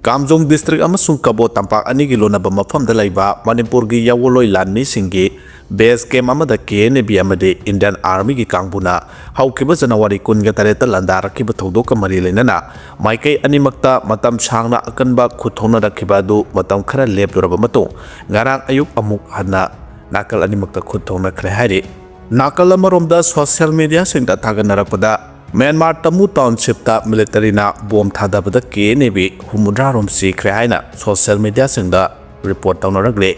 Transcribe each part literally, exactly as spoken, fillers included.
ꯀꯥꯝꯖꯣꯡ district ꯑꯃꯁꯨꯡ ꯀꯕꯣ ꯇꯝꯄꯥꯛ ꯑꯅꯤꯒꯤ ꯂꯣꯟꯅꯕ ꯃꯐꯝꯗ ꯂꯩꯕ ꯃꯅꯤꯄꯨꯔꯒꯤ ꯌꯥꯋꯣꯂꯣꯏ ꯂꯥꯟꯃꯤꯁꯤꯡꯒꯤ ꯕꯦꯁ ꯀꯦꯝꯞ ꯑꯃꯗ ꯀꯦ ꯑꯦꯟ ꯑꯦ ꯕꯤ ꯑꯃꯗꯤ ꯏꯟꯗꯤꯌꯟ ꯑꯥꯔꯃꯤꯒꯤ ꯀꯥꯡꯕꯨꯅ ꯍꯧꯈꯤꯕ ꯖꯅꯋꯥꯔꯤ ꯀꯨꯟꯒ ꯇꯔꯦꯠꯇ ꯂꯥꯟꯗꯥꯔꯛꯈꯤꯕ ꯊꯧꯗꯣꯛꯀ ꯃꯔꯤ ꯂꯩꯅꯅ ꯃꯥꯏꯀꯩ ꯑꯅꯤꯃꯛꯇ ꯃꯇꯝ ꯁꯥꯡꯅ ꯑꯀꯟꯕ ꯈꯨꯠ ꯊꯣꯛꯅꯔꯛꯈꯤꯕ ꯑꯗꯨ ꯃꯇꯝ ꯈꯔ ꯂꯦꯞꯂꯨꯔꯕ ꯃꯇꯨꯡ, ꯉꯔꯥꯡ ꯑꯌꯨꯛ ꯑꯃꯨꯛ ꯍꯟꯅ ꯅꯥꯀꯜ ꯑꯅꯤꯃꯛꯇ ꯈꯨꯠ ꯊꯣꯛꯅꯈ꯭ꯔꯦ ꯍꯥꯏꯔꯤ꯫ ꯅꯥꯀꯜ ꯑꯃꯔꯣꯝꯗ ꯁꯣꯁꯤꯌꯦꯜ ꯃꯤꯗꯤꯌꯥꯁꯤꯡꯗ ꯊꯥꯒꯠꯅꯔꯛꯄꯗ, ꯃ꯭ꯌꯥꯟꯃꯥꯔ ꯇꯃꯨ ꯇꯥꯎꯟꯁꯤꯞꯇ ꯃꯤꯂꯤꯇꯔꯤꯅ ꯕꯣꯝ ꯊꯥꯗꯕꯗ ꯀꯦ ꯑꯦꯟ ꯑꯦ ꯕꯤ ꯍꯨꯝꯐꯨꯇꯔꯥ ꯔꯣꯝ ꯁꯤꯈ꯭ꯔꯦ ꯍꯥꯏꯅ ꯁꯣꯁꯤꯌꯦꯜ ꯃꯤꯗꯤꯌꯥꯁꯤꯡꯗ ꯔꯤꯄꯣꯔꯠ ꯇꯧꯅꯔꯛꯂꯤ꯫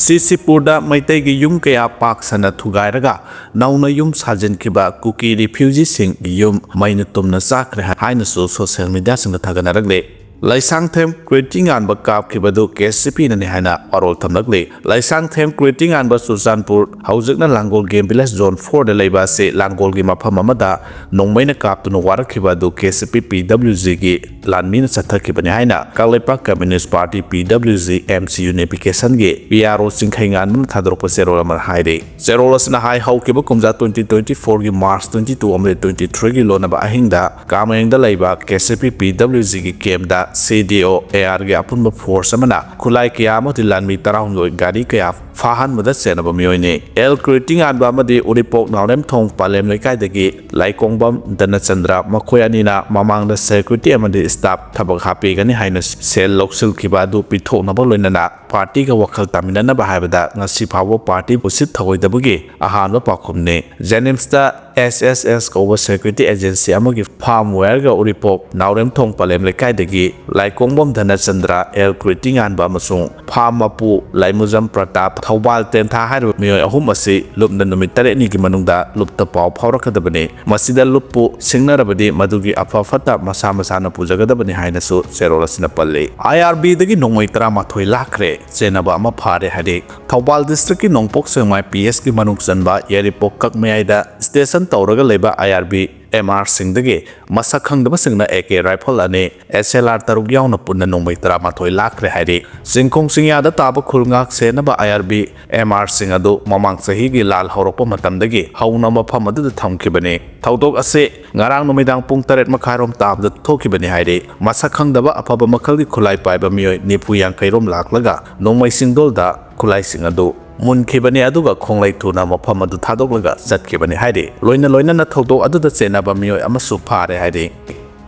ꯁꯤꯁꯤꯄꯨꯔꯗ ꯃꯩꯇꯩꯒꯤ ꯌꯨꯝ ꯀꯌꯥ ꯄꯥꯛ ꯁꯟꯅ ꯊꯨꯒꯥꯏꯔꯒ ꯅꯧꯅ ꯌꯨꯝ ꯁꯥꯖꯤꯟꯈꯤꯕ ꯀꯨꯀꯤ ꯔꯤꯐ꯭ꯌꯨꯖꯤꯁꯤꯡꯒꯤ ꯌꯨꯝ ꯃꯩꯅ ꯇꯨꯝꯅ ꯆꯥꯛꯈ꯭ꯔꯦ ꯍꯥꯏꯅꯁꯨ ꯁꯣꯁꯤꯌꯦꯜ ꯃꯤꯗꯤꯌꯥꯁꯤꯡꯗ ꯊꯥꯒꯠꯅꯔꯛꯂꯤ꯫ ꯂꯩꯁꯥꯡꯊꯦꯝ ꯀ꯭ꯔꯤꯇꯤ ꯉꯥꯟꯕ ꯀꯥꯞꯈꯤꯕꯗꯨ ꯀꯦ ꯁꯤ ꯄꯤꯅꯅꯤ ꯍꯥꯏꯅ ꯋꯥꯔꯣꯜ ꯊꯝꯂꯛꯂꯤ꯫ ꯂꯩꯁꯥꯡꯊꯦꯝ ꯀ꯭ꯔꯤꯇꯤ ꯉꯥꯟꯕ ꯆꯨꯔꯆꯥꯟꯄꯨꯔ, ꯍꯧꯖꯤꯛꯅ ꯂꯥꯡꯒꯣꯜ ꯒꯦꯝ ꯚꯤꯂꯦꯖ ꯖꯣꯟ ꯐꯣꯔꯗ ꯂꯩꯕ ꯑꯁꯤ ꯂꯥꯡꯒꯣꯜꯒꯤ ꯃꯐꯝ ꯑꯃꯗ ꯅꯣꯡꯃꯩꯅ ꯀꯥꯞꯇꯨꯅ ꯋꯥꯔꯛꯈꯤꯕ ꯑꯗꯨ ꯀꯦ ꯁꯤ ꯄꯤ ꯄꯤ ꯗꯕ꯭ꯂꯤꯎ ꯖꯤꯒꯤ ꯂꯥꯟꯃꯤꯅ ꯆꯠꯊꯈꯤꯕꯅꯤ ꯍꯥꯏꯅ ꯀꯪꯂꯩꯄꯥꯛ ꯀꯝꯃ꯭ꯌꯨꯅꯤꯁ꯭ꯠ ꯄꯥꯔꯇꯤ, ꯄꯤ W G M C ꯌꯨꯅꯤꯐꯤꯀꯦꯁꯟꯒꯤ P R ꯑꯣ ꯆꯤꯡꯈꯩꯉꯥꯟꯕꯅ ꯊꯥꯗꯣꯔꯛꯄ ꯆꯦꯔꯣꯜ ꯑꯃꯅ ꯍꯥꯏꯔꯤ꯫ ꯆꯦꯔꯣꯜ ꯑꯁꯤꯅ ꯍꯥꯏ, ꯍꯧꯈꯤꯕ ꯀꯨꯝꯖꯥ ꯇ꯭ꯋꯦꯟꯇꯤ ꯇ꯭ꯋꯦꯟꯇꯤ ꯐꯣꯔꯒꯤ ꯃꯥꯔꯆ ꯇ꯭ꯋꯦꯟꯇꯤ ꯇꯨ ꯑꯃꯗꯤ ꯇ꯭ꯋꯦꯟꯇꯤ ꯊ꯭ꯔꯤꯒꯤ ꯂꯣꯟꯅꯕ ꯑꯍꯤꯡꯗ ꯀꯥꯃꯦꯡꯗ ꯂꯩꯕ ꯀꯦ ꯁꯤ ꯄꯤ ꯄꯤ ꯗꯕ꯭ꯂꯤꯎ ꯖꯤꯒꯤ ꯀꯦꯝꯞꯇ ꯁꯤ ꯗꯤ ꯑꯣ ꯑꯦ ꯑꯥꯔꯒꯤ ꯑꯄꯨꯟꯕ ꯐꯣꯔꯁ ꯑꯃꯅ ꯈꯨꯠꯂꯥꯏ ꯀꯌꯥ ꯑꯃꯗꯤ ꯂꯥꯟꯃꯤ ꯇꯔꯥꯍꯨꯝꯗꯣꯏ ꯒꯥꯔꯤ ꯀꯌꯥ ꯐꯥꯍꯟꯕꯗ ꯆꯦꯟꯅꯕ ꯃꯤꯑꯣꯏꯅꯤ꯫ ꯑꯦꯜ ꯀ꯭ꯔꯤꯇꯤ ꯉꯥꯟꯕ ꯑꯃꯗꯤ ꯎꯔꯤꯄꯣꯛ ꯅꯥꯎꯔꯦꯝꯊꯣꯡ ꯄꯥꯂꯦꯝ ꯂꯩꯀꯥꯏꯗꯒꯤ ꯂꯥꯏꯀꯣꯡꯕꯝ ꯙꯅꯆꯟꯗ꯭ꯔ, ꯃꯈꯣꯏ ꯑꯅꯤꯅ ꯃꯃꯥꯡꯗ ꯁꯦꯀ꯭ꯌꯨꯔꯤꯇꯤ ꯑꯃꯗꯤ ꯁ꯭ꯇꯥꯐ ꯊꯕꯛ ꯍꯥꯞꯄꯤꯒꯅꯤ ꯍꯥꯏꯅ ꯁꯦꯜ ꯂꯧꯁꯤꯜꯈꯤꯕ ꯑꯗꯨ ꯄꯤꯊꯣꯛꯅꯕ ꯂꯣꯏꯅꯅ ꯄꯥꯔꯇꯤꯒ ꯋꯥꯈꯜ ꯇꯥꯃꯤꯟꯅꯅꯕ ꯍꯥꯏꯕꯗ ꯉꯁꯤ ꯐꯥꯎꯕ ꯄꯥꯔꯇꯤ ꯎꯁꯤꯠ ꯊꯑꯣꯏꯗꯕꯒꯤ ꯑꯍꯥꯟꯕ ꯄꯥꯎꯈꯨꯝꯅꯤ꯫ ꯖꯦꯅꯤꯝꯁꯇ ꯑꯦꯁ ꯑꯦꯁ ꯑꯦꯁ ꯀꯧꯕ ꯁꯦꯀ꯭ꯌꯨꯔꯤꯇꯤ ꯑꯦꯖꯦꯟꯁꯤ ꯑꯃꯒꯤ ꯐꯥꯔꯝ ꯋꯦꯌꯔꯒ ꯎꯔꯤꯄꯣꯛ ꯅꯥꯎꯔꯦꯝꯊꯣꯡ ꯄꯥꯂꯦꯝ ꯂꯩꯀꯥꯏꯗꯒꯤ ꯂꯥꯏꯀꯣꯡꯕꯝ ꯙꯅꯆꯟꯗ꯭ꯔ, ꯑꯦꯜ ꯀ꯭ꯔꯤꯇꯤ ꯉꯥꯟꯕ ꯑꯃꯁꯨꯡ ꯐꯥꯔꯝ ꯃꯄꯨ ꯂꯥꯏꯃꯨꯖꯝ ꯄ꯭ꯔꯇꯥꯞ, ꯊꯧꯕꯥꯜ ꯇꯦꯟꯊꯥ ꯍꯥꯏꯔꯤꯕ ꯃꯤꯑꯣꯏ ꯑꯍꯨꯝ ꯑꯁꯤ ꯂꯨꯞꯅ ꯅꯨꯃꯤꯠ ꯇꯔꯦꯠꯅꯤꯒꯤ ꯃꯅꯨꯡꯗ ꯂꯨꯞꯇ ꯄꯥꯎ ꯐꯥꯎꯔꯛꯀꯗꯕꯅꯤ꯫ ꯃꯁꯤꯗ ꯂꯨꯞꯄꯨ ꯁꯤꯡꯅꯔꯕꯗꯤ ꯃꯗꯨꯒꯤ ꯑꯐ ꯐꯠꯇ ꯃꯁꯥ ꯃꯁꯥꯅ ꯄꯨꯖꯒꯗꯕꯅꯤ ꯍꯥꯏꯅꯁꯨ ꯆꯦꯔꯣꯜ ꯑꯁꯤꯅ ꯄꯜꯂꯤ꯫ ꯑꯥꯏ ꯑꯥꯔ ꯕꯤꯗꯒꯤ ꯅꯣꯡꯃꯩ ꯇꯔꯥꯃꯥꯊꯣꯏ ꯂꯥꯛꯈ꯭ꯔꯦ, ꯆꯦꯟꯅꯕ ꯑꯃ ꯐꯥꯔꯦ ꯍꯥꯏꯔꯤ꯫ ꯊꯧꯕꯥꯜ ꯗꯤꯁꯇ꯭ꯔꯤꯛꯀꯤ ꯅꯣꯡꯄꯣꯛ ꯁꯦꯛꯃꯥꯏ ꯄꯤ ꯑꯦꯁꯀꯤ ꯃꯅꯨꯡ ꯆꯟꯕ ꯌꯥꯏꯔꯤꯄꯣꯛ ꯀꯛꯃꯌꯥꯏꯗ ꯁ꯭ꯇꯦꯁꯟ ꯇꯧꯔꯒ ꯂꯩꯕ ꯑꯥꯏ ꯑꯥꯔ ꯕꯤ ꯑꯦꯝ ꯑꯥꯔꯁꯤꯡꯗꯒꯤ ꯃꯁꯛ ꯈꯪꯗꯕꯁꯤꯡꯅ ꯑꯦ ꯀꯦ ꯔꯥꯏꯐꯜ ꯑꯅꯤ, ꯑꯦꯁ ꯑꯦꯜ ꯑꯥꯔ ꯇꯔꯨꯛ ꯌꯥꯎꯅ ꯄꯨꯟꯅ ꯅꯣꯡꯃꯩ ꯇꯔꯥꯃꯥꯊꯣꯏ ꯂꯥꯛꯈ꯭ꯔꯦ ꯍꯥꯏꯔꯤ꯫ ꯆꯤꯡꯈꯣꯡ ꯆꯤꯡꯌꯥꯗ ꯇꯥꯕ ꯈꯨꯜ ꯉꯥꯛ ꯁꯦꯟꯅꯕ ꯑꯥꯏ ꯑꯥꯔ ꯕꯤ ꯑꯦꯝ ꯑꯥꯔꯁꯤꯡ ꯑꯗꯨ ꯃꯃꯥꯡ ꯆꯍꯤꯒꯤ ꯂꯥꯜ ꯍꯧꯔꯛꯄ ꯃꯇꯝꯗꯒꯤ ꯍꯧꯅ ꯃꯐꯝ ꯑꯗꯨꯗ ꯊꯝꯈꯤꯕꯅꯤ꯫ ꯊꯧꯗꯣꯛ ꯑꯁꯤ ꯉꯔꯥꯡ ꯅꯨꯃꯤꯗꯥꯡ ꯄꯨꯡ ꯇꯔꯦꯠ ꯃꯈꯥꯏꯔꯣꯝ ꯇꯥꯕꯗ ꯊꯣꯛꯈꯤꯕꯅꯤ ꯍꯥꯏꯔꯤ꯫ ꯃꯁꯛ ꯈꯪꯗꯕ ꯑꯐꯕ ꯃꯈꯜꯒꯤ ꯈꯨꯠꯂꯥꯏ ꯄꯥꯏꯕ ꯃꯤꯑꯣꯏ ꯅꯤꯐꯨ ꯌꯥꯡꯈꯩꯔꯣꯝ ꯂꯥꯛꯂꯒ ꯅꯣꯡꯃꯩ ꯆꯤꯡꯗꯣꯜꯗ ꯈꯨꯠꯂꯥꯏꯁꯤꯡ ꯑꯗꯨ ꯃꯨꯟꯈꯤꯕꯅꯤ, ꯑꯗꯨꯒ ꯈꯣꯡꯂꯩ ꯊꯨꯅ ꯃꯐꯝ ꯑꯗꯨ ꯊꯥꯗꯣꯛꯂꯒ ꯆꯠꯈꯤꯕꯅꯤ ꯍꯥꯏꯔꯤ꯫ ꯂꯣꯏꯅ ꯂꯣꯏꯅꯅ ꯊꯧꯗꯣꯛ ꯑꯗꯨꯗ ꯆꯦꯟꯅꯕ ꯃꯤꯑꯣꯏ ꯑꯃꯁꯨ ꯐꯥꯔꯦ ꯍꯥꯏꯔꯤ꯫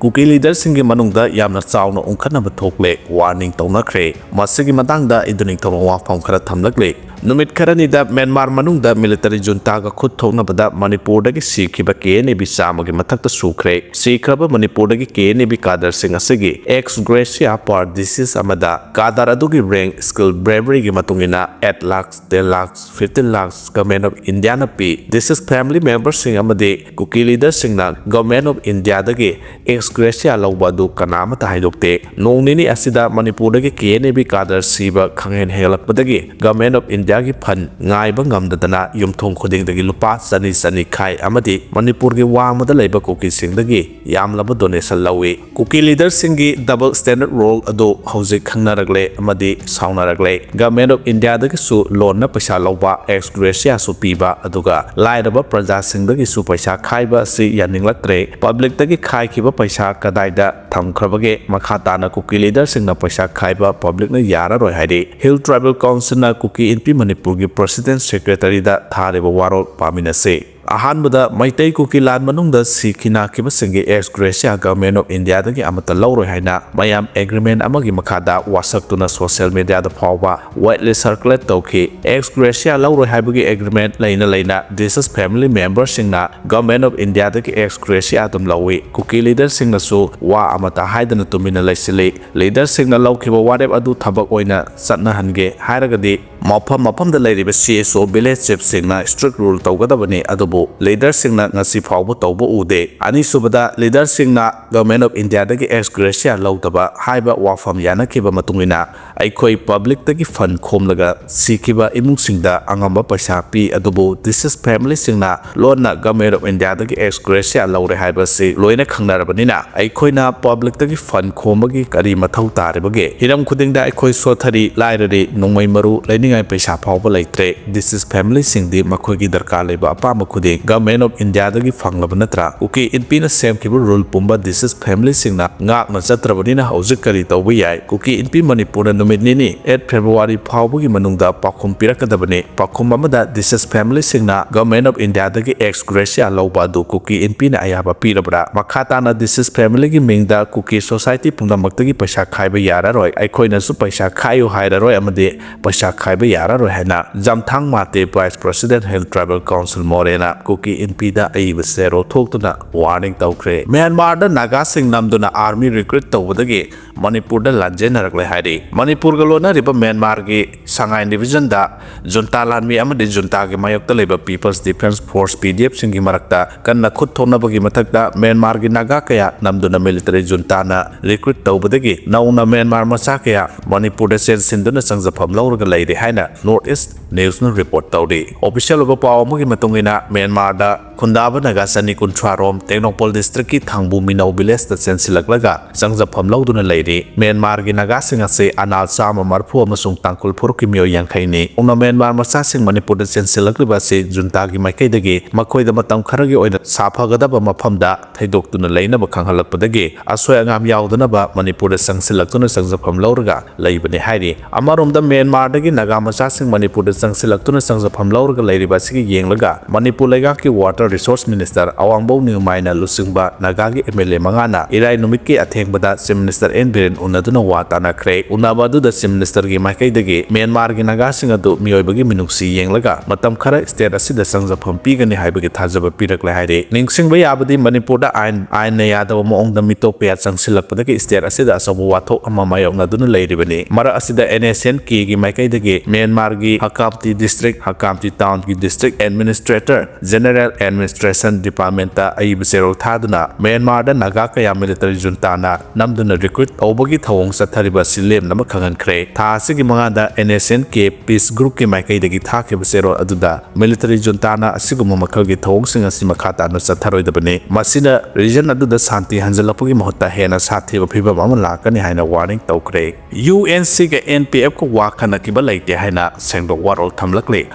ꯀꯨꯀꯤ ꯂꯤꯗꯔꯁꯤꯡꯒꯤ ꯃꯅꯨꯡꯗ ꯌꯥꯝꯅ ꯆꯥꯎꯅ ꯎꯪꯈꯠꯅꯕ ꯊꯣꯛꯂꯦ, ꯋꯥꯔꯅꯤꯡ ꯇꯧꯅꯈ꯭ꯔꯦ꯫ ꯃꯁꯤꯒꯤ ꯃꯇꯥꯡꯗ ꯏꯟꯗꯣ ꯅꯤꯡꯊꯧꯅ ꯋꯥꯐꯝ ꯈꯔ ꯊꯝꯂꯛꯂꯤ꯫ ꯅꯨꯃꯤꯠ ꯈꯔꯅꯤꯗ ꯃ꯭ꯌꯥꯟꯃꯥꯔ ꯃꯅꯨꯡꯗ ꯃꯤꯂꯤꯇꯔꯤ ꯖꯨꯟꯇꯥꯒ ꯈꯨꯠ ꯊꯣꯛꯅꯕꯗ ꯃꯅꯤꯄꯨꯔꯗꯒꯤ ꯁꯤꯈꯤꯕ ꯀꯦ ꯑꯦꯟ ꯑꯦ ꯕꯤ ꯆꯥꯝꯃꯒꯤ ꯃꯊꯛꯇ ꯁꯨꯈ꯭ꯔꯦ꯫ ꯁꯤꯈ꯭ꯔꯕ ꯃꯅꯤꯄꯨꯔꯗꯒꯤ ꯀꯦ ꯑꯦꯟ ꯑꯦ ꯕꯤ ꯀꯥꯗꯔꯁꯤꯡ ꯑꯁꯤꯒꯤ ꯑꯦꯛꯁ ꯒ꯭ꯔꯦꯁꯤꯌꯥ ꯄꯥꯔ ꯗꯤꯁꯤꯁ ꯑꯃꯗ ꯀꯥꯗꯔ ꯑꯗꯨꯒꯤ ꯔꯦꯡ, ꯁ꯭ꯀꯤꯜ, ꯕ꯭ꯔꯦꯕꯔꯤꯒꯤ ꯃꯇꯨꯡ ꯏꯟꯅ eight lakh, ten lakh, fifteen lakh government of ꯏꯟꯗꯤꯌꯥꯅ ꯄꯤ꯫ ꯗꯤꯁꯤꯁ ꯐꯦꯃꯤꯂꯤ ꯃꯦꯝꯕꯔꯁꯤꯡ ꯑꯃꯗꯤ ꯀꯨꯀꯤ ꯂꯤꯗꯔꯁꯤꯡꯅ ꯒꯚꯔꯟꯃꯦꯟꯠ ꯑꯣꯐ ꯏꯟꯗꯤꯌꯥꯗꯒꯤ ꯑꯦꯛꯁ ꯒ꯭ꯔꯦꯁꯤꯌꯥ ꯂꯧꯕ ꯑꯗꯨ ꯀꯅꯥ ꯑꯃꯠꯇ ꯍꯥꯏꯗꯣꯛꯇꯦ꯫ ꯅꯣꯡ ꯅꯤꯅꯤ ꯑꯁꯤꯗ ꯃꯅꯤꯄꯨꯔꯗꯒꯤ ꯀꯦ ꯑꯦꯟ ꯑꯦ ꯕꯤ ꯀꯥꯗꯔ ꯁꯤꯕ ꯈꯪꯍꯦꯟ ꯍꯦꯟꯒꯠꯂꯛꯄꯗꯒꯤ ꯒꯚꯔꯟꯃꯦꯟꯠ ꯑꯣꯐ ꯏꯟꯗꯤꯌꯥꯒꯤ ꯐꯟ ꯉꯥꯏꯕ ꯉꯝꯗꯗꯅ ꯌꯨꯝꯊꯣꯡ ꯈꯨꯗꯤꯡꯗꯒꯤ ꯂꯨꯄꯥ ꯆꯅꯤ ꯆꯅꯤ ꯈꯥꯏ ꯑꯃꯗꯤ ꯃꯅꯤꯄꯨꯔꯒꯤ ꯋꯥꯡꯃꯗ ꯂꯩꯕ ꯀꯨꯀꯤꯁꯤꯡꯗꯒꯤ ꯌꯥꯝꯂꯕ ꯗꯣꯅꯦꯁꯟ ꯂꯧꯏ꯫ ꯀꯨꯀꯤ ꯂꯤꯗꯔꯁꯤꯡꯒꯤ ꯗꯕꯜ ꯁ꯭ꯇꯦꯟꯗꯔꯗ ꯔꯣꯜ ꯑꯗꯨ ꯍꯧꯖꯤꯛ ꯈꯪꯅꯔꯛꯂꯦ ꯑꯃꯗꯤ ꯁꯥꯎꯅꯔꯛꯂꯦ꯫ ꯒꯚꯔꯟꯃꯦꯟꯠ ꯑꯣꯐ ꯏꯟꯗꯤꯌꯥꯗꯒꯤꯁꯨ ꯂꯣꯟꯅ ꯄꯩꯁꯥ ꯂꯧꯕ, ꯑꯦꯛꯁ ꯒ꯭ꯔꯦꯁꯤꯌꯥꯁꯨ ꯄꯤꯕ, ꯑꯗꯨꯒ ꯂꯥꯏꯔꯕ ꯄ꯭ꯔꯖꯥꯁꯤꯡꯗꯒꯤꯁꯨ ꯄꯩꯁꯥ ꯈꯥꯏꯕ ꯑꯁꯤ ꯌꯥꯅꯤꯡꯂꯛꯇ꯭ꯔꯦ꯫ ꯄꯕ꯭ꯂꯤꯛꯇꯒꯤ ꯈꯥꯏꯈꯤꯕ ꯄꯩꯁꯥ ꯀꯗꯥꯏꯗ ꯊꯝꯈ꯭ꯔꯕꯒꯦ? ꯃꯈꯥ ꯇꯥꯅ ꯀꯨꯀꯤ ꯂꯤꯗꯔꯁꯤꯡꯅ ꯄꯩꯁꯥ ꯈꯥꯏꯕ ꯄꯕ꯭ꯂꯤꯛꯅ ꯌꯥꯔꯔꯣꯏ ꯍꯥꯏꯔꯤ꯫ ꯍꯤꯜ ꯇ꯭ꯔꯥꯏꯕꯦꯜ ꯀꯥꯎꯟꯁꯤꯜꯅ ꯀꯨꯀꯤ ꯏꯟꯄꯤ ꯃꯅꯤꯄꯨꯔꯒꯤ ꯄ꯭ꯔꯦꯁꯤꯗꯦꯟꯠ ꯁꯦꯀ꯭ꯔꯦꯇꯔꯤꯗ ꯊꯥꯔꯤꯕ ꯋꯥꯔꯣꯜ ꯄꯥꯃꯤꯟꯅꯁꯤ꯫ ꯑꯍꯥꯟꯕꯗ, ꯃꯩꯇꯩ ꯀꯨꯀꯤ ꯂꯥꯟ ꯃꯅꯨꯡꯗ ꯁꯤꯈꯤ ꯅꯥꯈꯤꯕꯁꯤꯡꯒꯤ ꯑꯦꯛꯁ ꯒ꯭ꯔꯦꯁꯤꯌꯥ ꯒꯚꯔꯟꯃꯦꯟꯠ ꯑꯣꯐ ꯏꯟꯗꯤꯌꯥꯗꯒꯤ ꯑꯃꯠꯇ ꯂꯧꯔꯣꯏ ꯍꯥꯏꯅ ꯃꯌꯥꯝ ꯑꯦꯒ꯭ꯔꯤꯃꯦꯟꯠ ꯑꯃꯒꯤ ꯃꯈꯥꯗ ꯋꯥꯁꯛꯇꯨꯅ ꯁꯣꯁꯤꯌꯦꯜ ꯃꯤꯗꯤꯌꯥꯗ ꯐꯥꯎꯕ ꯋꯥꯏꯗꯂꯤ ꯁꯔꯀꯨꯂꯦꯠ ꯇꯧꯈꯤ꯫ ꯑꯦꯛꯁ ꯒ꯭ꯔꯦꯁꯤꯌꯥ ꯂꯧꯔꯣꯏ ꯍꯥꯏꯕꯒꯤ ꯑꯦꯒ꯭ꯔꯤꯃꯦꯟꯠ ꯂꯩꯅ ꯂꯩꯅ ꯗꯤꯁꯤꯁ ꯐꯦꯃꯤꯂꯤ ꯃꯦꯝꯕꯔꯁꯤꯡꯅ ꯒꯚꯔꯟꯃꯦꯟꯠ ꯑꯣꯐ ꯏꯟꯗꯤꯌꯥꯗꯒꯤ ꯑꯦꯛꯁ ꯒ꯭ꯔꯦꯁꯤꯌꯥ ꯑꯗꯨꯝ ꯂꯧꯏ꯫ ꯀꯨꯀꯤ ꯂꯤꯗꯔꯁꯤꯡꯅꯁꯨ ꯋꯥ ꯑꯃꯠꯇ ꯍꯥꯏꯗꯅ ꯇꯨꯃꯤꯟꯅ ꯂꯩꯁꯤꯜꯂꯤ꯫ ꯂꯤꯗꯔꯁꯤꯡꯅ ꯂꯧꯈꯤꯕ ꯋꯥꯔꯦꯞ ꯑꯗꯨ ꯊꯕꯛ ꯑꯣꯏꯅ ꯆꯠꯅꯍꯟꯒꯦ ꯍꯥꯏꯔꯒꯗꯤ ꯃꯐꯝ ꯃꯐꯝꯗ ꯂꯩꯔꯤꯕ ꯁꯤ ꯑꯦꯁ ꯑꯣ, ꯚꯤꯂꯦꯖ ꯆꯤꯐꯁꯤꯡꯅ ꯁ꯭ꯇ꯭ꯔꯤꯛ ꯔꯨꯜ ꯇꯧꯒꯗꯕꯅꯤ, ꯑꯗꯨꯕꯨ ꯂꯤꯗꯔꯁꯤꯡꯅ ꯉꯁꯤ ꯐꯥꯎꯕ ꯇꯧꯕ ꯎꯗꯦ꯫ ꯑꯅꯤꯁꯨꯕꯗ, ꯂꯤꯗꯔꯁꯤꯡꯅ Government of Indiaꯗꯒꯤ ex gratia ꯂꯧꯗꯕ ꯍꯥꯏꯕ ꯋꯥꯐꯝ ꯌꯥꯅꯈꯤꯕ ꯃꯇꯨꯡ ꯏꯟꯅ ꯑꯩꯈꯣꯏ ꯄꯕ꯭ꯂꯤꯛꯇꯒꯤ ꯐꯟ ꯈꯣꯝꯂꯒ ꯁꯤꯈꯤꯕ ꯏꯃꯨꯡꯁꯤꯡꯗ ꯑꯉꯝꯕ ꯄꯩꯁꯥ ꯄꯤ, ꯑꯗꯨꯕꯨ deceased familyꯁꯤꯡꯅ ꯂꯣꯟꯅ Government of Indiaꯗꯒꯤ ex gratia ꯂꯧꯔꯦ ꯍꯥꯏꯕꯁꯤ ꯂꯣꯏꯅ ꯈꯪꯅꯔꯕꯅꯤꯅ ꯑꯩꯈꯣꯏꯅ ꯄꯕ꯭ꯂꯤꯛꯇꯒꯤ ꯐꯟ ꯈꯣꯝꯕꯒꯤ ꯀꯔꯤ ꯃꯊꯧ ꯇꯥꯔꯤꯕꯒꯦ? ꯍꯤꯔꯝ ꯈꯨꯗꯤꯡꯗ ꯑꯩꯈꯣꯏ ꯁꯣꯠꯊꯔꯤ, ꯂꯥꯏꯔꯔꯤ, ꯅꯣꯡꯃꯩ ꯃꯔꯨ ꯂꯩꯅꯤꯡꯉꯥꯏ ꯄꯩꯁꯥ ꯐꯥꯎꯕ ꯂꯩꯇ꯭ꯔꯦ꯫ Deceased familyꯁꯤꯡꯗꯤ ꯃꯈꯣꯏꯒꯤ ꯗꯔꯀꯥꯔ ꯂꯩꯕ ꯑꯄꯥꯝꯕ ꯈꯨꯗꯤꯡ Government of Indiaꯗꯒꯤ ꯐꯪꯂꯕ ꯅꯠꯇ꯭ꯔꯥ? ꯀꯨꯀꯤ ꯏꯟꯄꯤꯅ ꯁꯦꯝꯈꯤꯕ rule ꯄꯨꯝꯕ deceased familyꯁꯤꯡꯅ ꯉꯥꯛꯅ ꯆꯠꯇ꯭ꯔꯕꯅꯤꯅ ꯍꯧꯖꯤꯛ ꯀꯔꯤ ꯇꯧꯕ ꯌꯥꯏ? ꯀꯨꯀꯤ ꯏꯟꯄꯤ ꯃꯅꯤꯄꯨꯔꯅ ꯅꯨꯃꯤꯠ ꯅꯤꯅꯤ, eight February ꯐꯥꯎꯕꯒꯤ ꯃꯅꯨꯡꯗ ꯄꯥꯎꯈꯨꯝ ꯄꯤꯔꯛꯀꯗꯕꯅꯤ꯫ ꯄꯥꯎꯈꯨꯝ ꯑꯃꯗ deceased familyꯁꯤꯡꯅ Government of Indiaꯗꯒꯤ ex gratia ꯂꯧꯕ ꯑꯗꯨ ꯀꯨꯀꯤ ꯏꯟꯄꯤꯅ ꯑꯌꯥꯕ ꯄꯤꯔꯕ꯭ꯔꯥ? ꯃꯈꯥ ꯇꯥꯅ deceased familyꯒꯤ ꯃꯤꯡꯗ ꯀꯨꯀꯤ society ꯄꯨꯝꯅꯃꯛꯇꯒꯤ ꯄꯩꯁꯥ ꯈꯥꯏꯕ ꯌꯥꯔꯔꯣꯏ, ꯑꯩꯈꯣꯏꯅꯁꯨ ꯄꯩꯁꯥ ꯈꯥꯏꯌꯨ ꯍꯥꯏꯔꯔꯣꯏ ꯑꯃꯗꯤ ꯄꯩꯁꯥ ꯈꯥꯏꯕ ꯌꯥꯔꯔꯣꯏ ꯍꯥꯏꯅ ꯖꯝꯊꯥꯡ Mate, Vice President, Hill Tribal Council, ꯃꯣꯔꯦꯅ ꯀꯨꯀꯤ ꯏꯟꯄꯤꯗ ꯑꯏꯕ ꯆꯦꯔꯣꯜ ꯊꯣꯛꯇꯨꯅ warning ꯇꯧꯈ꯭ꯔꯦ꯫ ꯃ꯭ꯌꯥꯟꯃꯥꯔꯗ ꯅꯥꯒꯥꯁꯤꯡ ꯅꯝꯗꯨꯅ army recruit ꯇꯧꯕꯗꯒꯤ ꯃꯅꯤꯄꯨꯔꯗ ꯂꯥꯟꯖꯦꯟꯅꯔꯛꯂꯦ ꯍꯥꯏꯔꯤ꯫ ꯃꯅꯤꯄꯨꯔꯒ ꯂꯣꯟꯅꯔꯤꯕ ꯃ꯭ꯌꯥꯟꯃꯥꯔꯒꯤ ꯁꯉꯥꯏ divisionꯗ ꯖꯨꯟꯇꯥ ꯂꯥꯟꯃꯤ ꯑꯃꯗꯤ ꯖꯨꯟꯇꯥꯒꯤ ꯃꯥꯌꯣꯛꯇ ꯂꯩꯕ People's Defence Force, PDFꯁꯤꯡꯒꯤ ꯃꯔꯛꯇ ꯀꯟꯅ ꯈꯨꯠ ꯊꯣꯛꯅꯕꯒꯤ ꯃꯊꯛꯇ ꯃ꯭ꯌꯥꯟꯃꯥꯔꯒꯤ ꯅꯥꯒꯥ ꯀꯌꯥ ꯅꯝꯗꯨꯅ military ꯖꯨꯟꯇꯥꯅ recruit ꯇꯧꯕꯗꯒꯤ ꯅꯧꯅ ꯃ꯭ꯌꯥꯟꯃꯥꯔ ꯃꯆꯥ ꯀꯌꯥ ꯃꯅꯤꯄꯨꯔꯗ ꯆꯦꯟꯁꯤꯟꯗꯨꯅ ꯆꯪꯖꯐꯝ ꯂꯧꯔꯒ ꯂꯩꯔꯦ ꯍꯥꯏꯅ North East Newsꯅ report ꯇꯧꯔꯤ꯫ Official ꯑꯣꯏꯕ ꯄꯥꯎ ꯑꯃꯒꯤ ꯃꯇꯨꯡ ꯏꯟꯅ, ꯃ꯭ꯌꯥꯟꯃꯥꯔꯗ ꯈꯨꯟꯗꯥꯕ ꯅꯥꯒꯥ ꯆꯅꯤ ꯀꯨꯟꯊ꯭ꯔꯥ ꯔꯣꯝ ꯇꯦꯡꯅꯧꯄꯜ districtꯀꯤ ꯊꯥꯡꯕꯨ ꯃꯤꯅꯧ villageꯇ ꯆꯦꯟꯁꯤꯜꯂꯛꯂꯒ ꯆꯪꯖꯐꯝ ꯂꯧꯗꯨꯅ ꯂꯩꯔꯤ꯫ ꯃ꯭ꯌꯥꯟꯃꯥꯔꯒꯤ ꯅꯥꯒꯥꯁꯤꯡ ꯑꯁꯤ ꯑꯅꯥꯜ ꯆꯥꯝꯃ ꯃꯔꯤꯐꯨ ꯑꯃꯁꯨꯡ ꯇꯥꯡꯈꯨꯜ ꯐꯨꯔꯨꯞꯀꯤ ꯃꯤꯑꯣꯏ ꯌꯥꯡꯈꯩꯅꯤ꯫ ꯅꯧꯅ ꯃ꯭ꯌꯥꯟꯃꯥꯔ ꯃꯆꯥꯁꯤꯡ ꯃꯅꯤꯄꯨꯔꯗ ꯆꯦꯟꯁꯤꯜꯂꯛꯂꯤꯕ ꯑꯁꯤ ꯖꯨꯟꯇꯥꯒꯤ ꯃꯥꯏꯀꯩꯗꯒꯤ ꯃꯈꯣꯏꯗ ꯃꯇꯝ ꯈꯔꯒꯤ ꯑꯣꯏꯅ ꯁꯥꯐꯒꯗꯕ ꯃꯐꯝꯗ ꯊꯩꯗꯣꯛꯇꯨꯅ ꯂꯩꯅꯕ ꯈꯪꯍꯜꯂꯛꯄꯗꯒꯤ ꯑꯁꯣꯏ ꯑꯉꯥꯝ ꯌꯥꯎꯗꯅꯕ ꯃꯅꯤꯄꯨꯔꯗ ꯆꯪꯁꯤꯜꯂꯛꯇꯨꯅ ꯆꯪꯖꯐꯝ ꯂꯧꯔꯒ ꯂꯩꯕꯅꯤ ꯍꯥꯏꯔꯤ꯫ ꯑꯃꯔꯣꯝꯗ ꯃ꯭ꯌꯥꯟꯃꯥꯔꯗꯒꯤ ꯅꯥꯒꯥ ꯃꯆꯥꯁꯤꯡ ꯃꯅꯤꯄꯨꯔꯗ ꯆꯪꯁꯤꯜꯂꯛꯇꯨꯅ ꯆꯪꯖꯐꯝ ꯂꯧꯔꯒ ꯂꯩꯔꯤꯕ ꯑꯁꯤꯒꯤ ꯌꯦꯡꯂꯒ ꯃꯅꯤꯄꯨꯔ ꯂꯩꯉꯥꯛꯀꯤ Water Resource Minister ꯑꯋꯥꯡꯕꯧ ꯅꯤꯎꯃꯥꯏꯅ ꯂꯨꯆꯤꯡꯕ ꯅꯥꯒꯥꯒꯤ MLA ꯃꯉꯥꯅ ꯏꯔꯥꯏ ꯅꯨꯃꯤꯠꯀꯤ ꯑꯊꯦꯡꯕꯗ Chief Minister ꯑꯦꯟ ꯕꯤꯔꯦꯟ ꯎꯅꯗꯨꯅ ꯋꯥ ꯇꯥꯅꯈ꯭ꯔꯦ꯫ ꯎꯅꯕ ꯑꯗꯨꯗ Chief Ministerꯒꯤ ꯃꯥꯏꯀꯩꯗꯒꯤ ꯃ꯭ꯌꯥꯟꯃꯥꯔꯒꯤ ꯅꯥꯒꯥꯁꯤꯡ ꯑꯗꯨ ꯃꯤꯑꯣꯏꯕꯒꯤ ꯃꯤꯅꯨꯡꯁꯤ ꯌꯦꯡꯂꯒ ꯃꯇꯝ ꯈꯔ state ꯑꯁꯤꯗ ꯆꯪꯖꯐꯝ ꯄꯤꯒꯅꯤ ꯍꯥꯏꯕꯒꯤ ꯊꯥꯖꯕ ꯄꯤꯔꯛꯂꯦ ꯍꯥꯏꯔꯤ꯫ ꯅꯤꯡꯁꯤꯡꯕ ꯌꯥꯕꯗꯤ ꯃꯅꯤꯄꯨꯔꯗ ꯑꯥꯏꯟ, ꯑꯥꯏꯟꯅ ꯌꯥꯗꯕ ꯃꯑꯣꯡꯗ ꯃꯤꯇꯣꯞ ꯀꯌꯥ ꯆꯪꯁꯤꯜꯂꯛꯄꯗꯒꯤ state ꯑꯁꯤꯗ ꯑꯆꯧꯕ ꯋꯥꯊꯣꯛ ꯑꯃ ꯃꯥꯌꯣꯛꯅꯗꯨꯅ ꯂꯩꯔꯤꯕꯅꯤ꯫ ꯃꯔꯛ ꯑꯁꯤꯗ NSCN-Kꯒꯤ ꯃꯥꯏꯀꯩꯗꯒꯤ ꯃ꯭ꯌꯥꯟꯃꯥꯔꯒꯤ ꯍꯛꯀꯥ ꯁꯦꯅꯥꯄꯇꯤ ꯗꯤꯁꯇ꯭ꯔꯤꯛ, ꯍꯀꯥꯝꯇꯤ ꯇꯥꯎꯟꯒꯤ district administrator general administration department ꯑꯏꯕ ꯆꯦꯔꯣꯜ ꯊꯥꯗꯨꯅ ꯃ꯭ꯌꯥꯟꯃꯥꯔꯗ ꯅꯥꯒꯥ ꯀꯌꯥ ꯃꯤꯂꯤꯇꯔꯤ ꯖꯨꯟꯇꯥꯅ ꯅꯝꯗꯨꯅ ꯔꯤꯀ꯭ꯔꯨꯠ ꯇꯧꯕꯒꯤ ꯊꯧꯑꯣꯡ ꯆꯠꯊꯔꯤꯕ ꯑꯁꯤ ꯂꯦꯞꯅꯕ ꯈꯪꯍꯟꯈ꯭ꯔꯦ꯫ ꯊꯥ ꯑꯁꯤꯒꯤ ꯃꯉꯥꯗ N S N K peace ꯒ꯭ꯔꯨꯞꯀꯤ ꯃꯥꯏꯀꯩꯗꯒꯤ ꯊꯥꯈꯤꯕ ꯆꯦꯔꯣꯜ ꯑꯗꯨꯗ ꯃꯤꯂꯤꯇꯔꯤ ꯖꯨꯟꯇꯥꯅ ꯑꯁꯤꯒꯨꯝꯕ ꯃꯈꯜꯒꯤ ꯊꯧꯑꯣꯡꯁꯤꯡ ꯑꯁꯤ ꯃꯈꯥ ꯇꯥꯅ ꯆꯠꯊꯔꯣꯏꯗꯕꯅꯤ꯫ ꯃꯁꯤꯅ ꯔꯤꯖꯟ ꯑꯗꯨꯗ ꯁꯥꯟꯇꯤ ꯍꯟꯖꯤꯜꯂꯛꯄꯒꯤ ꯃꯍꯨꯠꯇ ꯍꯦꯟꯅ ꯁꯥꯊꯤꯕ ꯐꯤꯚꯝ ꯑꯃ ꯂꯥꯛꯀꯅꯤ ꯍꯥꯏꯅ ꯋꯥꯔꯅꯤꯡ ꯇꯧꯈ꯭ꯔꯦ꯫ ꯌꯨ ꯑꯦꯟ ꯁꯤꯒ ꯑꯦꯟ ꯄꯤ ꯑꯦꯐꯀ ꯋꯥ ꯈꯟꯅꯈꯤꯕ ꯂꯩꯇꯦ ꯍꯥꯏꯅ ꯁꯦꯡꯗꯣꯛ ꯋꯥꯔꯣꯜ ꯊꯝꯂꯛꯂꯤ꯫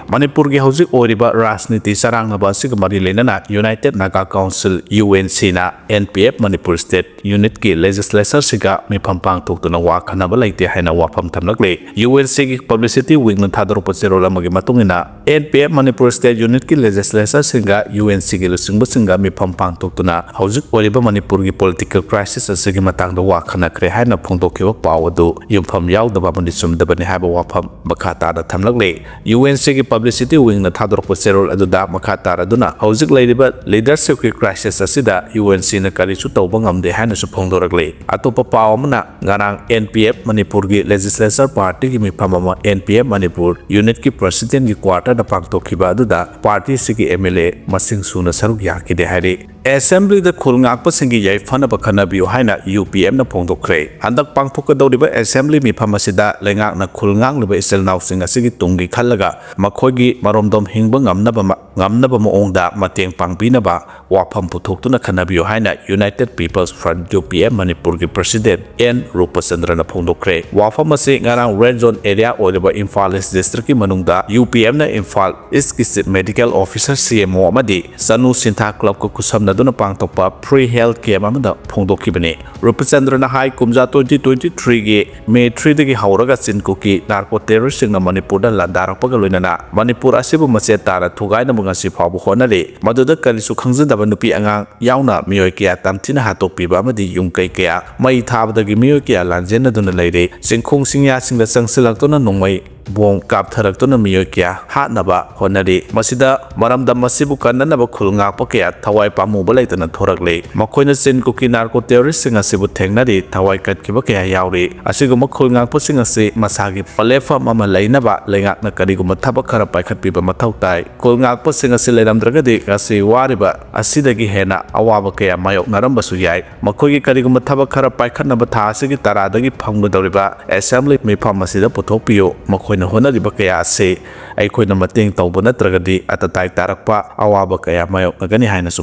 ꯃꯅꯤꯄꯨꯔꯒꯤ ꯍꯧꯖꯤꯛ ꯑꯣꯏꯔꯤꯕ ꯔꯥꯖꯅꯤꯇꯤ ꯆꯔꯥꯡꯅꯕ ꯑꯁꯤꯒ ꯃꯔꯤ ꯂꯩꯅꯅ United Naga Council, U N ꯁꯤꯅ N P F Manipur state ꯌꯨꯅꯤꯠꯀꯤ ꯂꯦꯖꯤꯁꯂꯦꯆꯔꯁꯤꯡꯒ ꯃꯤꯐꯝ ꯄꯥꯡꯊꯣꯛꯇꯨꯅ ꯋꯥ ꯈꯟꯅꯕ ꯂꯩꯇꯦ ꯍꯥꯏꯅ ꯋꯥꯐꯝ ꯊꯝꯂꯛꯂꯤ꯫ ꯌꯨ ꯑꯦꯟ ꯁꯤꯒꯤ ꯄꯕ꯭ꯂꯤꯁꯤꯇꯤ ꯋꯤꯡꯅ ꯊꯥꯗꯣꯔꯛꯄ ꯆꯦꯔꯣꯜ ꯑꯃꯒꯤ ꯃꯇꯨꯡ ꯏꯟꯅ, N P F Manipur state ꯌꯨꯅꯤꯠꯀꯤ ꯂꯦꯖꯤꯁꯂꯦꯆꯔꯁꯤꯡꯒ ꯌꯨ ꯑꯦꯟ ꯁꯤꯒꯤ ꯂꯨꯆꯤꯡꯕꯁꯤꯡꯒ ꯃꯤꯐꯝ ꯄꯥꯡꯊꯣꯛꯇꯨꯅ ꯍꯧꯖꯤꯛ ꯑꯣꯏꯔꯤꯕ ꯃꯅꯤꯄꯨꯔꯒꯤ ꯄꯣꯂꯤꯇꯤꯀꯦꯜ ꯀ꯭ꯔꯥꯏꯁꯤꯁ ꯑꯁꯤꯒꯤ ꯃꯇꯥꯡꯗ ꯋꯥ ꯈꯟꯅꯈ꯭ꯔꯦ ꯍꯥꯏꯅ ꯐꯣꯡꯗꯣꯛꯈꯤꯕ ꯄꯥꯎ ꯑꯗꯨ ꯌꯨꯝꯐꯝ ꯌꯥꯎꯗꯕ ꯑꯃꯗꯤ ꯆꯨꯝꯗꯕꯅꯤ ꯍꯥꯏꯕ ꯋꯥꯐꯝ ꯃꯈꯥ ꯇꯥꯅ ꯊꯝꯂꯛꯂꯤ꯫ ꯌꯨ ꯑꯦꯟ ꯁꯤꯒꯤ ꯄꯕ꯭ꯂꯤꯁꯤꯇꯤ ꯋꯤꯡꯅ ꯊꯥꯗꯣꯔꯛꯄ ꯆꯦꯔꯣꯜ ꯑꯗꯨꯗ ꯃꯈꯥ ꯇꯥꯔꯗꯨꯅ ꯍꯧꯖꯤꯛ ꯂꯩꯔꯤꯕ ꯂꯤꯗꯔꯁꯤꯞꯀꯤ ꯀ꯭ꯔꯥꯏꯁꯤꯁ ꯑꯁꯤꯗ ꯌꯨ ꯑꯦꯟ ꯁꯤꯅ ꯀꯔꯤꯁꯨ ꯇꯧꯕ ꯉꯝꯗꯦ ꯍꯥꯏꯅꯁꯨ ꯐꯣꯡꯗꯣꯔꯛꯂꯤ꯫ ꯑꯇꯣꯞꯄ ꯄꯥꯎ ꯑꯃꯅ, ꯉꯔꯥꯡ ꯑꯦꯟ ꯄꯤ ꯑꯦꯐ ꯃꯅꯤꯄꯨꯔꯒꯤ ꯂꯦꯖꯤꯁꯂꯦꯆꯔ ꯄꯥꯔꯇꯤꯒꯤ ꯃꯤꯐꯝ ꯑꯃ ꯑꯦꯟ ꯄꯤ ꯑꯦꯐ ꯃꯅꯤꯄꯨꯔ ꯌꯨꯅꯤꯠꯀꯤ ꯄ꯭ꯔꯁꯤꯗꯦꯟꯒꯤ ꯀ꯭ꯋꯥꯔꯇꯔꯗ ꯄꯥꯡꯊꯣꯛꯈꯤꯕ ꯑꯗꯨꯗ ꯄꯥꯔꯇꯤ ꯑꯁꯤꯒꯤ ꯑꯦꯝ ꯑꯦꯜ ꯑꯦ ꯃꯁꯤꯡ ꯁꯨꯅ ꯁꯔꯨꯛ ꯌꯥꯈꯤꯗꯦ ꯍꯥꯏꯔꯤ꯫ ꯑꯦꯁꯦꯝꯕ꯭ꯂꯤꯗ ꯈꯨꯜ ꯉꯥꯛꯄꯁꯤꯡꯒꯤ ꯌꯥꯏꯐꯅꯕ ꯈꯟꯅꯕꯤꯌꯨ ꯍꯥꯏꯅ ꯌꯨ ꯄꯤ ꯑꯦꯐꯅ ꯐꯣꯡꯗꯣꯛꯈ꯭ꯔꯦ꯫ ꯍꯟꯗꯛ ꯄꯥꯡꯊꯣꯛꯀꯗꯧꯔꯤꯕ ꯑꯦꯁꯦꯝꯕ꯭ꯂꯤ ꯃꯤꯐꯝ ꯑꯁꯤꯗ ꯂꯩꯉꯥꯛꯅ ꯈꯨꯜ ꯉꯥꯛꯂꯤꯕ ꯏꯆꯤꯜ ꯏꯅꯥꯎꯁꯤꯡ ꯑꯁꯤꯒꯤ ꯇꯨꯡꯒꯤ ꯈꯜꯂꯒ ꯃꯈꯣꯏꯒꯤ ꯃꯔꯣꯝꯗꯣꯝ ꯍꯤꯡꯕ ꯉꯝꯅꯕ ꯃ-, ꯉꯝꯅꯕ ꯃꯑꯣꯡꯗ ꯃꯇꯦꯡ ꯄꯥꯡꯕꯤꯅꯕ ꯋꯥꯐꯝ ꯄꯨꯊꯣꯛꯇꯨꯅ ꯈꯟꯅꯕꯤꯌꯨ ꯍꯥꯏꯅ United People's Front, U P F ꯃꯅꯤꯄꯨꯔꯒꯤ ꯄ꯭ꯔꯁꯤꯗꯦꯟ ꯑꯦꯟ ꯔꯨꯄꯆꯟꯗ꯭ꯔꯅ ꯐꯣꯡꯗꯣꯛꯈ꯭ꯔꯦ꯫ ꯋꯥꯐꯝ ꯑꯁꯤ ꯉꯔꯥꯡ ꯔꯦꯗ ꯖꯣꯟ ꯑꯦꯔꯤꯌꯥ ꯑꯣꯏꯔꯤꯕ ꯏꯝꯐꯥꯜ ꯏꯁ ꯗꯤꯁꯇ꯭ꯔꯤꯛꯀꯤ ꯃꯅꯨꯡꯗ ꯌꯨ ꯄꯤ ꯑꯦꯐꯅ ꯏꯝꯐꯥꯜ ꯏꯁꯀꯤ ꯆꯤꯐ ꯃꯦꯗꯤꯀꯦꯜ ꯑꯣꯐꯤꯁꯔ, ꯁꯤ ꯑꯦꯝ ꯑꯣ, ꯑꯃꯗꯤ ꯆꯅꯨ ꯁꯤꯟꯊꯥ ꯀ꯭ꯂꯕꯀ ꯈꯨꯠꯁꯝꯅꯗꯨꯅ ꯄꯥꯡꯊꯣꯛꯄ ꯐ꯭ꯔꯤ ꯍꯦꯜꯊ ꯀꯦꯝꯞ ꯑꯃꯗ ꯐꯣꯡꯗꯣꯛꯈꯤꯕꯅꯤ꯫ ꯔꯨꯄꯆꯟꯗ꯭ꯔꯅ ꯍꯥꯏ, ꯀꯨꯝꯖꯥ twenty twenty-three ꯒꯤ ꯃꯦ three ꯗꯒꯤ ꯍꯧꯔꯒ ꯆꯤꯟ ꯀꯨꯀꯤ ꯅꯥꯔꯀꯣ ꯇꯦꯔꯣꯔꯤꯁꯁꯤꯡꯅ ꯃꯅꯤꯄꯨꯔꯗ ꯂꯥꯟꯗꯥꯔꯛꯄꯒ ꯂꯣꯏꯅꯅ ꯃꯅꯤꯄꯨꯔ ꯑꯁꯤꯕꯨ ꯃꯆꯦꯠ ꯇꯥꯅ ꯊꯨꯒꯥꯏꯅꯕ ꯉꯁꯤ ꯐꯥꯎꯕ ꯍꯣꯠꯅꯔꯤ꯫ ꯃꯗꯨꯗ ꯀꯔꯤꯁꯨ ꯈꯪꯖꯗꯕ ꯅꯨꯄꯤ ꯑꯉꯥꯡ ꯌꯥꯎꯅ ꯃꯤꯑꯣꯏ ꯀꯌꯥ ꯇꯝꯊꯤꯅ ꯍꯥꯠꯇꯣꯛꯄꯤꯕ ꯑꯃꯗꯤ ꯌꯨꯝ ꯀꯩ ꯀꯌꯥ ꯃꯩ ꯊꯥꯕꯗꯒꯤ ꯃꯤꯑꯣꯏ ꯀꯌꯥ ꯂꯥꯟꯖꯦꯟꯅꯗꯨꯅ ꯂꯩꯔꯦ꯫ ꯆꯤꯡꯈꯣꯡ ꯆꯤꯡꯌꯥꯁꯤꯡꯗ ꯆꯪꯁꯤꯜꯂꯛꯇꯨꯅ ꯅꯣꯡꯃꯩ ꯕꯣꯝ ꯀꯥꯞꯊꯔꯛꯇꯨꯅ ꯃꯤꯑꯣꯏ ꯀꯌꯥ ꯍꯥꯠꯅꯕ ꯍꯣꯠꯅꯔꯤ꯫ ꯃꯁꯤꯗ ꯃꯔꯝꯗꯝ ꯑꯁꯤꯕꯨ ꯀꯟꯅꯅꯕ ꯈꯨꯜ ꯉꯥꯛꯄ ꯀꯌꯥ ꯊꯋꯥꯏ ꯄꯥꯝꯃꯨꯕ ꯂꯩꯇꯅ ꯊꯣꯔꯛꯂꯤ꯫ ꯃꯈꯣꯏꯅ ꯆꯤꯟ ꯀꯨꯀꯤ ꯅꯥꯔꯀꯣ ꯇꯦꯔꯣꯔꯤꯁꯁꯤꯡ ꯑꯁꯤꯕꯨ ꯊꯦꯡꯅꯔꯤ, ꯊꯋꯥꯏ ꯀꯠꯈꯤꯕ ꯀꯌꯥ ꯌꯥꯎꯔꯤ꯫ ꯑꯁꯤꯒꯨꯝꯕ ꯈꯨꯜ ꯉꯥꯛꯄꯁꯤꯡ ꯑꯁꯤ ꯃꯁꯥꯒꯤ platform ꯑꯃ ꯂꯩꯅꯕ ꯂꯩꯉꯥꯛꯅ ꯀꯔꯤꯒꯨꯝꯕ ꯊꯕꯛ ꯈꯔ ꯄꯥꯏꯈꯠꯄꯤꯕ ꯃꯊꯧ ꯇꯥꯏ꯫ ꯈꯨꯜ ꯉꯥꯛꯄꯁꯤꯡ ꯑꯁꯤ ꯂꯩꯔꯝꯗ꯭ꯔꯒꯗꯤ ꯉꯁꯤ ꯋꯥꯔꯤꯕ ꯑꯁꯤꯗꯒꯤ ꯍꯦꯟꯅ ꯑꯋꯥꯕ ꯀꯌꯥ ꯃꯥꯌꯣꯛꯅꯔꯝꯕꯁꯨ ꯌꯥꯏ꯫ ꯃꯈꯣꯏꯒꯤ ꯀꯔꯤꯒꯨꯝꯕ ꯊꯕꯛ ꯈꯔ ꯄꯥꯏꯈꯠꯅꯕ ꯊꯥ ꯑꯁꯤꯒꯤ ꯇꯔꯥꯗꯒꯤ ꯐꯪꯒꯗꯧꯔꯤꯕ assembly ꯃꯤꯐꯝ ꯑꯁꯤꯗ ꯄꯨꯊꯣꯛꯄꯤꯌꯨ꯫ ꯃꯈꯣꯏꯅ ꯍꯣꯠꯅꯔꯤꯕ ꯀꯌꯥ ꯑꯁꯤ ꯑꯩꯈꯣꯏꯅ ꯃꯇꯦꯡ ꯇꯧꯕ ꯅꯠꯇ꯭ꯔꯒꯗꯤ ꯑꯇꯇꯥꯏ ꯇꯥꯔꯛꯄ ꯑꯋꯥꯕ ꯀꯌꯥ ꯃꯥꯌꯣꯛꯅꯒꯅꯤ ꯍꯥꯏꯅꯁꯨ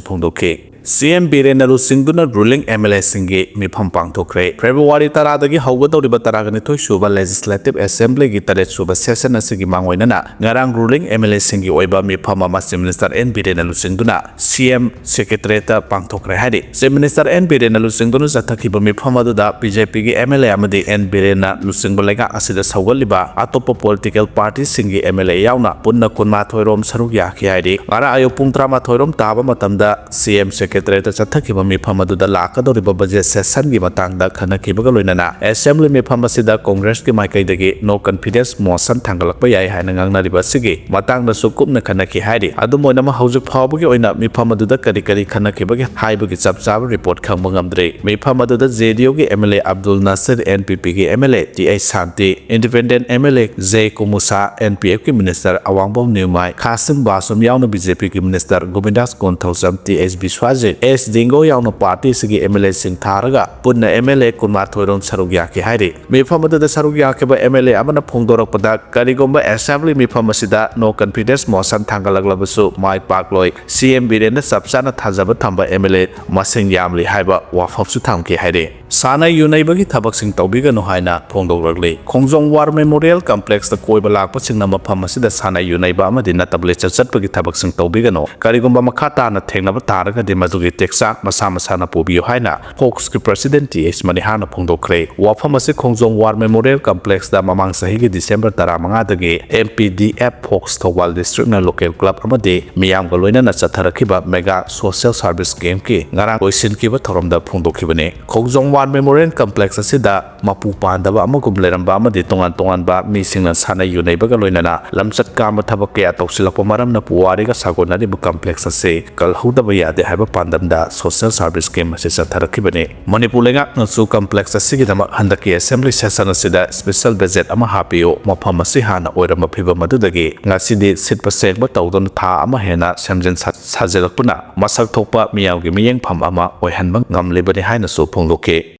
ꯐꯣꯡꯗꯣꯛꯈꯤ꯫ ꯁꯤ ꯑꯦꯝ ꯕꯤꯔꯦꯟꯅ ꯂꯨꯆꯤꯡꯗꯨꯅ ruling ꯑꯦꯝ ꯑꯦꯜ ꯑꯦꯁꯤꯡꯒꯤ ꯃꯤꯐꯝ ꯄꯥꯡꯊꯣꯛꯈ꯭ꯔꯦ꯫ ꯐꯦꯕ꯭ꯔꯨꯋꯥꯔꯤ ꯇꯔꯥꯗꯒꯤ ꯍꯧꯒꯗꯧꯔꯤꯕ ꯇꯔꯥꯒ ꯅꯤꯊꯣꯏ ꯁꯨꯕ Legislative Assemblyꯒꯤ ꯇꯔꯦꯠ ꯁꯨꯕ session ꯑꯁꯤꯒꯤ ꯃꯥꯡꯑꯣꯏꯅꯅ ꯉꯔꯥꯡ ruling ꯑꯦꯝ ꯑꯦꯜ ꯑꯦꯁꯤꯡꯒꯤ ꯑꯣꯏꯕ ꯃꯤꯐꯝ ꯑꯃ Chief Minister ꯑꯦꯟ ꯕꯤꯔꯦꯟꯅ ꯂꯨꯆꯤꯡꯗꯨꯅ ꯁꯤ ꯑꯦꯝ Secretariatꯇ ꯄꯥꯡꯊꯣꯛꯈ꯭ꯔꯦ ꯍꯥꯏꯔꯤ꯫ Chief Minister ꯑꯦꯟ ꯕꯤꯔꯦꯟꯅ ꯂꯨꯆꯤꯡꯗꯨꯅ ꯆꯠꯊꯈꯤꯕ ꯃꯤꯐꯝ ꯑꯗꯨꯗ ꯕꯤ ꯖꯦ ꯄꯤꯒꯤ ꯑꯦꯝ ꯑꯦꯜ ꯑꯦ ꯑꯃꯗꯤ ꯑꯦꯟ ꯕꯤꯔꯦꯟꯅ ꯂꯨꯆꯤꯡꯕ ꯂꯩꯉꯥꯛ ꯑꯁꯤꯗ ꯁꯧꯒꯠꯂꯤꯕ ꯑꯇꯣꯞꯄ political partyꯁꯤꯡꯒꯤ ꯑꯦꯝ ꯑꯦꯜ ꯑꯦ ꯌꯥꯎꯅ ꯄꯨꯟꯅ ꯀꯨꯟꯃꯥꯊꯣꯏ ꯔꯣꯝ ꯁꯔꯨꯛ ꯌꯥꯈꯤ ꯍꯥꯏꯔꯤ꯫ ꯉꯔꯥꯡ ꯑꯌꯨꯛ ꯄꯨꯡ ꯇꯔꯥꯃꯥꯊꯣꯏ ꯔꯣꯝ ꯇꯥꯕ ꯃꯇꯝꯗ ꯁꯤ ꯑꯦꯝ Secretariatꯇ ꯆꯠꯊꯈꯤꯕ ꯃꯤꯐꯝ ꯑꯗꯨꯗ ꯂꯥꯛꯀꯗꯧꯔꯤꯕ budget sessionꯒꯤ ꯃꯇꯥꯡꯗ ꯈꯟꯅꯈꯤꯕꯒ ꯂꯣꯏꯅꯅ assembly ꯃꯤꯐꯝ ꯑꯁꯤꯗ Congressꯀꯤ ꯃꯥꯏꯀꯩꯗꯒꯤ no confidence motion ꯊꯥꯡꯒꯠꯂꯛꯄ ꯌꯥꯏ ꯍꯥꯏꯅ ꯉꯥꯡꯅꯔꯤꯕ ꯑꯁꯤꯒꯤ ꯃꯇꯥꯡꯗꯁꯨ ꯀꯨꯞꯅ ꯈꯟꯅꯈꯤ ꯍꯥꯏꯔꯤ꯫ ꯑꯗꯨꯝ ꯑꯣꯏꯅꯃꯛ, ꯍꯧꯖꯤꯛ ꯐꯥꯎꯕꯒꯤ ꯑꯣꯏꯅ ꯃꯤꯐꯝ ꯑꯗꯨꯗ ꯀꯔꯤ ꯀꯔꯤ ꯈꯟꯅꯈꯤꯕꯒꯦ ꯍꯥꯏꯕꯒꯤ ꯆꯞ ꯆꯥꯕ report ꯈꯪꯕ ꯉꯝꯗ꯭ꯔꯤ꯫ ꯃꯤꯐꯝ ꯑꯗꯨꯗ ꯖꯦ ꯗꯤ ꯌꯨꯒꯤ M L A Abdul Nasir, N P ꯄꯤꯒꯤ M L A T H Shanti, Independent M L A J Kumusha, N P ꯑꯦꯐꯀꯤ Minister ꯑꯋꯥꯡꯕꯝ ꯅ꯭ꯌꯨꯃꯥꯏ, ꯈꯥꯁꯤꯝ ꯕꯥꯁꯨꯝ ꯌꯥꯎꯅ ꯕꯤ ꯖꯦ ꯄꯤꯒꯤ Minister Govindas Konthoujam, T H Biswajit, S Dingo ꯌꯥꯎꯅ partyꯁꯤꯒꯤ ꯑꯦꯝ ꯑꯦꯜ ꯑꯦꯁꯤꯡ ꯊꯥꯔꯒ ꯄꯨꯟꯅ ꯑꯦꯝ ꯑꯦꯜ ꯑꯦ ꯀꯨꯟꯃꯥꯊꯣꯏ ꯔꯣꯝ ꯁꯔꯨꯛ ꯌꯥꯈꯤ ꯍꯥꯏꯔꯤ꯫ ꯃꯤꯐꯝ ꯑꯗꯨꯗ ꯁꯔꯨꯛ ꯌꯥꯈꯤꯕ ꯑꯦꯝ ꯑꯦꯜ ꯑꯦ ꯑꯃꯅ ꯐꯣꯡꯗꯣꯔꯛꯄꯗ, ꯀꯔꯤꯒꯨꯝꯕ assembly ꯃꯤꯐꯝ ꯑꯁꯤꯗ no confidence motion ꯊꯥꯡꯒꯠꯂꯛꯂꯕꯁꯨ ꯃꯥꯏ ꯄꯥꯛꯂꯣꯏ꯫ ꯁꯤ ꯑꯦꯝ ꯕꯤꯔꯦꯟꯅ ꯆꯞ ꯆꯥꯅ ꯊꯥꯖꯕ ꯊꯝꯕ ꯑꯦꯝ ꯑꯦꯜ ꯑꯦ ꯃꯁꯤꯡ ꯌꯥꯝꯂꯤ ꯍꯥꯏꯕ ꯋꯥꯐꯝꯁꯨ ꯊꯝꯈꯤ ꯍꯥꯏꯔꯤ꯫ ꯁꯥꯟꯅ ꯌꯨꯅꯩꯕꯒꯤ ꯊꯕꯛꯁꯤꯡ ꯇꯧꯕꯤꯒꯅꯨ ꯍꯥꯏꯅ ꯐꯣꯡꯗꯣꯛꯂꯛꯂꯤ꯫ ꯈꯣꯡꯖꯣꯝ War Memorial Complexꯇ ꯀꯣꯏꯕ ꯂꯥꯛꯄꯁꯤꯡꯅ ꯃꯐꯝ ꯑꯁꯤꯗ ꯁꯥꯟꯅ ꯌꯨꯅꯩꯕ ꯑꯃꯗꯤ ꯅꯠꯇꯕ ꯂꯤꯆꯠ ꯆꯠꯄꯒꯤ ꯊꯕꯛꯁꯤꯡ ꯇꯧꯕꯤꯒꯅꯨ꯫ ꯀꯔꯤꯒꯨꯝꯕ ꯃꯈꯥ ꯇꯥꯅ ꯊꯦꯡꯅꯕ ꯇꯥꯔꯒꯗꯤ ꯑꯗꯨꯒꯤ ꯇꯦꯛꯆꯥꯛ ꯃꯁꯥ ꯃꯁꯥꯅ ꯄꯨꯕꯤꯌꯨ ꯍꯥꯏꯅ ꯐꯣꯛꯁꯀꯤ ꯄ꯭ꯔꯁꯤꯗꯦꯟ ꯇꯤ ꯑꯩꯆ ꯃꯅꯤꯍꯥꯔꯅ ꯐꯣꯡꯗꯣꯛꯈ꯭ꯔꯦ꯫ ꯋꯥꯐꯝ ꯑꯁꯤ ꯈꯣꯡꯖꯣꯝ ꯋꯥꯔ ꯃꯦꯃꯣꯔꯤꯌꯦꯜ ꯀꯝꯄ꯭ꯂꯦꯛꯁꯇ ꯃꯃꯥꯡ ꯆꯍꯤꯒꯤ ꯗꯤꯁꯦꯝꯕꯔ ꯇꯔꯥꯃꯉꯥꯗꯒꯤ ꯑꯦꯝ ꯄꯤ ꯗꯤ ꯑꯦꯐ ꯐꯣꯛꯁ ꯊꯧꯕꯥꯜ ꯗꯤꯁꯇ꯭ꯔꯤꯛꯅ ꯂꯣꯀꯦꯜ ꯀ꯭ꯂꯕ ꯑꯃꯗꯤ ꯃꯤꯌꯥꯝꯒ ꯂꯣꯏꯅꯅ ꯆꯠꯊꯔꯛꯈꯤꯕ ꯃꯦꯒꯥ ꯁꯣꯁꯤꯌꯦꯜ ꯁꯥꯔꯚꯤꯁ ꯀꯦꯝꯞꯀꯤ ꯉꯔꯥꯡ ꯂꯣꯏꯁꯤꯟꯈꯤꯕ ꯊꯧꯔꯝꯗ ꯐꯣꯡꯗꯣꯛꯈꯤꯕꯅꯤ꯫ ꯈꯣꯡꯖꯣꯝ ꯋꯥꯔ ꯃꯦꯃꯣꯔꯤꯌꯦꯜ ꯀꯝꯄ꯭ꯂꯦꯛꯁ ꯑꯁꯤꯗ ꯃꯄꯨ ꯄꯥꯟꯗꯕ ꯑꯃꯒꯨꯝ ꯂꯩꯔꯝꯕ ꯑꯃꯗꯤ ꯇꯣꯉꯥꯟ ꯇꯣꯉꯥꯟꯕ ꯃꯤꯁꯤꯡꯅ ꯁꯥꯟꯅ ꯌꯨ ꯅꯩꯕꯒ ꯂꯣꯏꯅꯅ ꯂꯝꯆꯠ ꯀꯥꯝꯕ ꯊꯕꯛ ꯀꯌꯥ ꯇꯧꯁꯤꯜꯂꯛꯄ ꯃꯔꯝꯅ ꯄꯨꯋꯥꯔꯤꯒ ꯁꯥꯒꯣꯟꯅꯔꯤꯕ ꯀꯝꯄ꯭ꯂꯦꯛꯁ ꯑꯁꯤ ꯀꯜꯍꯧꯗꯕ ꯌꯥꯗꯦ ꯍꯥꯏꯕ ꯄꯥꯟꯗꯝꯗ ꯁꯣꯁꯤꯌꯦꯜ ꯁꯥꯔꯚꯤꯁ ꯀꯦꯝꯞ ꯑꯁꯤ ꯆꯠꯊꯔꯛꯈꯤꯕꯅꯤ꯫ ꯃꯅꯤꯄꯨꯔ ꯂꯩꯉꯥꯛꯅꯁꯨ ꯀꯝꯄ꯭ꯂꯦꯛꯁ ꯑꯁꯤꯒꯤꯗꯃꯛ ꯍꯟꯗꯛꯀꯤ ꯑꯦꯁꯦꯝꯕ꯭ꯂꯤ ꯁꯦꯁꯟ ꯑꯁꯤꯗ ꯁ꯭ꯄꯦꯁꯦꯜ ꯕꯖꯦꯠ ꯑꯃ ꯍꯥꯞꯄꯤꯌꯨ, ꯃꯐꯝ ꯑꯁꯤ ꯍꯥꯟꯅ ꯑꯣꯏꯔꯝꯕ ꯐꯤꯕꯝ ꯑꯗꯨꯗꯒꯤ ꯉꯁꯤꯗꯤ ꯁꯤꯠꯄ ꯁꯦꯡꯕ ꯇꯧꯗꯨꯅ ꯊꯥ ꯑꯃ ꯍꯦꯟꯅ ꯁꯦꯝꯖꯤꯟ ꯁꯥ-, ꯁꯥꯖꯤꯜꯂꯛꯄꯅ ꯃꯁꯛ ꯊꯣꯛꯄ ꯃꯤꯌꯥꯝꯒꯤ ꯃꯤꯠꯌꯦꯡꯐꯝ ꯑꯃ ꯑꯣꯏꯍꯟꯕ ꯉꯝꯂꯤꯕꯅꯤ ꯍꯥꯏꯅꯁꯨ ꯐꯣꯡꯗꯣꯛꯈꯤ꯫